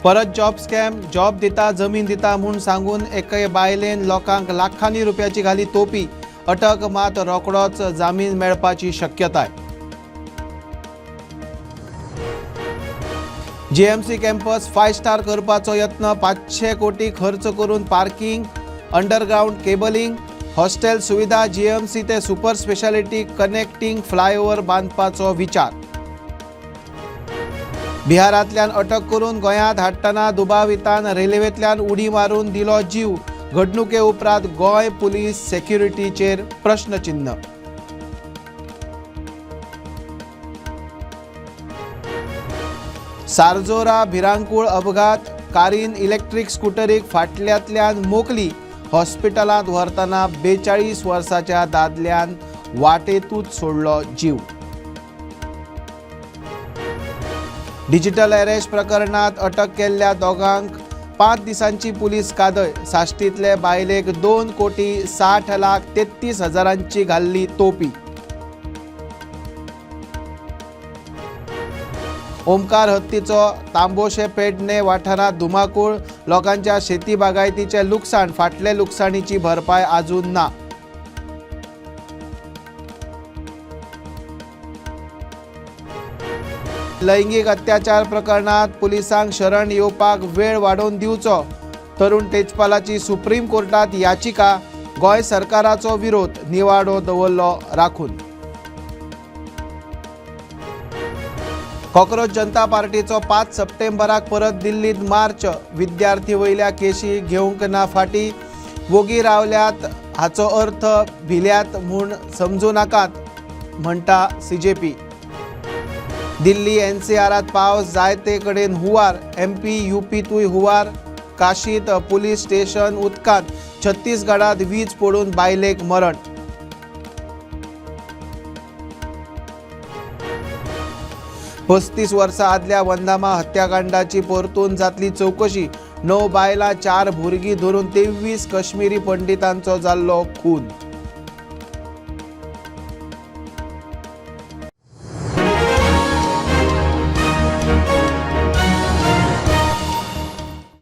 परत job scam, job दिता जमीन दिता म्हूण सांगून एके बायलेन लोकांक लाखांनी रुपयाची घाली तोपी. अटक मात रोखडोच जामीन मेळपाची शक्यताय. जीएमसी कॅम्पस 5 स्टार करपाचो यत्न. 500 कोटी खर्च करून पार्किंग, अंडरग्रावंड केबलिंग, हॉस्टेल सुविधा, जीएमसी ते सुपर स्पेशालिटी कनेक्टिंग फ्लायओव्हर बांदपाचो विचार. बिहारांतल्यान अटक करून गोंयांत हाडटना दुबावितान रेल्वेंतल्यान उडी मारून दिलो जीव. घडणुके उपरांत गोंय पुलीस सेक्युरिटीचेर प्रश्नचिन्ह. सारजोरा भिरांकूळ अपघात. कारीन इलेक्ट्रीक स्कुटरीक फाटल्यांतल्यान मोखली. हॉस्पिटलांत व्हरतना 42 वर्साच्या दादल्यान वाटेतूच सोडलो जीव. डिजिटल अरेस्ट प्रकरणात अटक केल्ल्या दोगांक 5 दिसांची पुलीस कादय. साश्टींतले बायलेक 2,60,33,000 घाल्ली तोपी. ओमकार हत्तीचो तांबोशे पेडणे वाठारांत धुमाकूळ. लोकांच्या शेती बागायतीचें लुकसाण. फाटले लुकसाणीची भरपाय अजून ना. लैंगीक अत्याचार प्रकरणात पुलिसांक शरण येवपाक वेळ वाडोवन दिवचो. तरुण तेजपालाची सुप्रीम कोर्टात याचिका. गोंय सरकाराचो विरोध. निवाडो दवरलो राखून. कॉकरोच जनता पार्टीचो 5 सप्टेंबराक परत दिल्लीत मार्च. विद्यार्थी वयल्या केशी घेवंक ना फाटी. वोगी रावल्यात हाचो अर्थ भिल्यात म्हूण समजू नाकात, म्हणटा सीजेपी. दिल्ली एनसीआरात पावस जायते कडेन हुंवार. एमपी युपीतूय हुंवार. काशीत पुलीस स्टेशन उदकांत. छत्तीसगडात वीज पडून बायलेक मरण. 35 वर्सां आदल्या वंदामा हत्याकांडाची परतून जातली चवकशी. 9 बायलां 4 भुरगीं धरून 23 कश्मीरी पंडितांचो जाल्लो खून.